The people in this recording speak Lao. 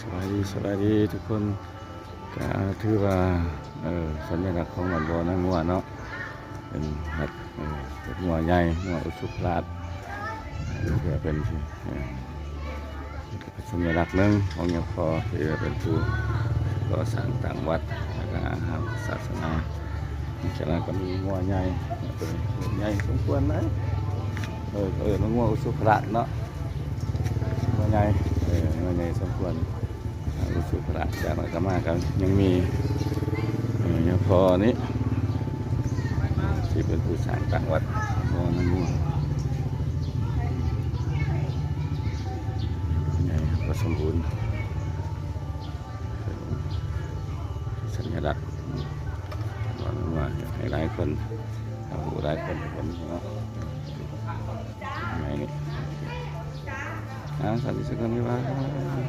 ສະບາຍດີ ສະບາຍດີທຸກຄົນ. ກະຖືວ່າ ເອີ ສັນຍະລັກຂອງວັດບໍ່ນາງົວເນາະ ເປັນວັດ ເອີ ເປັນງົວໃຫຍ່ ງົວອຸສຸພະລາດ ເພື່ອເປັນ ເອີ ເປັນສັນຍະລັກໜຶ່ງຂອງຍາພໍ່ ທີ່ເປັນຜູ້ກໍ່ສ້າງຕັ້ງວັດ ແລ້ວກະຮັບສາສະໜາ. ຈາກນັ້ນກໍມີງົວໃຫຍ່ ເປັນງົວໃຫຍ່ສົມຄວນເດ ເອີ ເອີ້ນວ່າງົວອຸສຸພະລາດເນາະ ງົວໃຫຍ່ ເອີ ງົວໃຫຍ່ສົມຄວນ ອ່າ ອຸສຸພະລາດ. ຈາກນັ້ນກໍມາກໍຍັງມີ ເອີ ຍາພໍ່ນີ້ ທີ່ເປັນຜູ້ສ້າງຕັ້ງວັດ ພໍ່ນາງົວ ໃຫຍ່ພໍສົມຄວນ ເປັນສັນຍະລັກ ວ່າ ວ່າໃຫ້ຫຼາຍຄົນ ເຮົາຮູ້ຫຼາຍຄົນເຫັນເນາະ ໃນນີ້ ອ່າ ສາທຸ ສາທຸ ບາຍບາຍ.